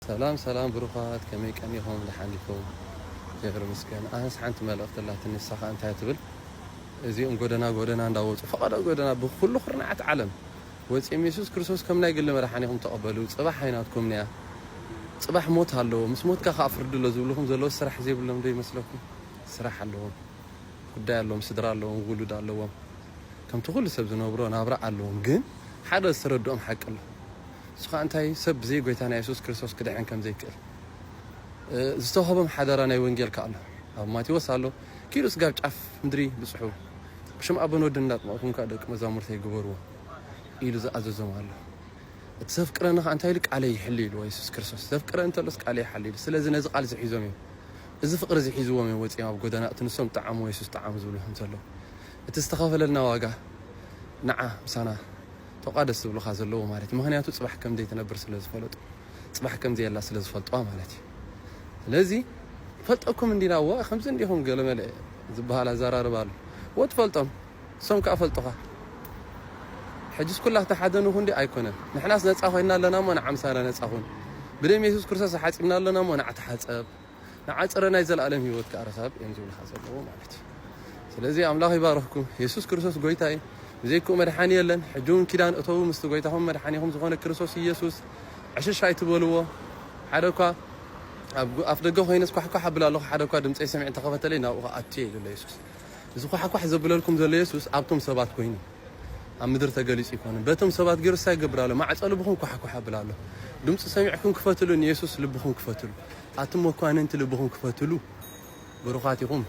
ሰላም ሰላም ብሩኻት፣ ከመይ ቀኒኹም? ደሓን ዲኹም? እግዚኣብሔር ይመስገን። ኣነስ ሓንቲ መልእኽቲ ኣላትኒ፣ ንሳ ኸኣ እንታይ ትብል? እዚኦም ጎደና ጎደና እንዳወጹ፣ ፈቐዶ ጎደና ብኹሉ ኩርናዓት ዓለም ወጺኦም፣ የሱስ ክርስቶስ ከም ናይ ግሊ መድሓኒኹም ተቐበሉ፣ ጽባሕ ኣይናትኩምን እያ። ጽባሕ ሞት ኣለዎ፣ ምስ ሞትካ ኸኣ ፍርዲ ኣሎ ዝብልኹም ዘለዉ፣ ስራሕ ዘይብሎም ዶ ይመስለኩም? ስራሕ ኣለዎም፣ ጉዳይ ኣለዎም፣ ስድራ ኣለዎም፣ ውሉድ ኣለዎም፣ ከምቲ ኩሉ ሰብ ዝነብሮ ናብራ ኣለዎም። ግን ሓደ ዝተረድኦም ሓቂ ኣሎ። እሱ ኸኣ እንታይ? ሰብ ብዘይ ጎይታና የሱስ ክርስቶስ ክድሕን ከም ዘይክእል፣ እ፣ ዝተዋህቦም ሓደራ ናይ ወንጌል ከኣ ኣሎ። ኣብ ማቴዎስ ኣሎ፣ "ኪዱ ስጋብ ጫፍ ምድሪ ብጽሑ፣ ብሽም ኣቦን ወድን እንዳጥመቕኩም ከኣ ደቂ መዛሙርተይ ግበርዎ" ኢሉ ዝኣዘዞም ኣሎ። እቲ ዘፍቅረኒ ኸኣ እንታይ ኢሉ? "ቃለይ ይሕሊ" ኢልዎ የሱስ ክርስቶስ። ዘፍቅረ እንተሎስ ቃለይ ይሓሊ ኢሉ። ስለዚ ነዚ ቃል እዚ ሒዞም እዮም፣ እዚ ፍቕሪ እዚ ሒዝዎም እዮም ወጺኦም ኣብ ጎደና፣ እቲ ንሶም ጠዓሙ፣ የሱስ ጠዓሙ ዝብልዎም ዘለዉ። እቲ ዝተኸፈለልና ዋጋ ንዓ ምሳና ተቋደስ ዝብሉኻ ዘለዉ ማለት እዩ። ምኽንያቱ ጽባሕ ከም ዘይትነብር ስለ ዝፈለጡ፣ ጽባሕ ከም ዘየላ ስለ ዝፈልጥዋ ማለት እዩ። ስለዚ ፈልጠኩም እንዲና፣ እወ፣ ከምዚ እንዲኹም ገለ መለ ዝበሃል ኣዘራርባ ኣሎ። እወ፣ ትፈልጦም፣ እሶም ከኣ ፈልጡኻ። ሕጅስ ኩላትና ሓደ ንኹን ድዩ? ኣይኮነን። ንሕናስ ነጻ ኮይንና ኣለና እሞ ንዓ ምሳና ነጻ ኩን። ብደም የሱስ ክርስቶስ ተሓጺብና ኣለና እሞ ንዓ ተሓጸብ። ንዓ ጽረ ናይ ዘለኣለም ህይወት ከኣ ርኸብ እዮም ዝብሉኻ ዘለዉ ማለት እዩ። ስለዚ ኣምላኽ ይባርኽኩም። የሱስ ክርስቶስ ጎይታ እዩ። ብዘይክኡ መድሓኒ የለን። ሕጂ እውን ኪዳን እተዉ ምስቲ ጎይታኹም መድሓኒኹም ዝኾነ ክርስቶስ ኢየሱስ። ዕሽሽ ኣይትበልዎ። ሓደ እኳ ኣብ ኣፍ ደገ ኮይነስ ኳሕኳሕ ኣብል ኣለኹ፣ ሓደ እኳ ድምፀይ ሰሚዑ እንተኸፈተለይ ናብኡ ክኣቱ እየ ኢሉ ኣሎ የሱስ። እዚ ኳሕኳሕ ዘብለልኩም ዘሎ የሱስ ኣብቶም ሰባት ኮይኑ ኣብ ምድሪ ተገሊጹ ኣይኮነን። በቶም ሰባት ገይሩ እንታይ ይገብር ኣሎ? ማዕጾ ልብኹም ኳሕኳሕ ኣብል ኣሎ። ድምፁ ሰሚዕኩም ክፈትሉ፣ ንየሱስ ልብኹም ክፈትሉ። ኣቱም መኳንንቲ ልብኹም ክፈትሉ። ብሩኻት ኢኹም።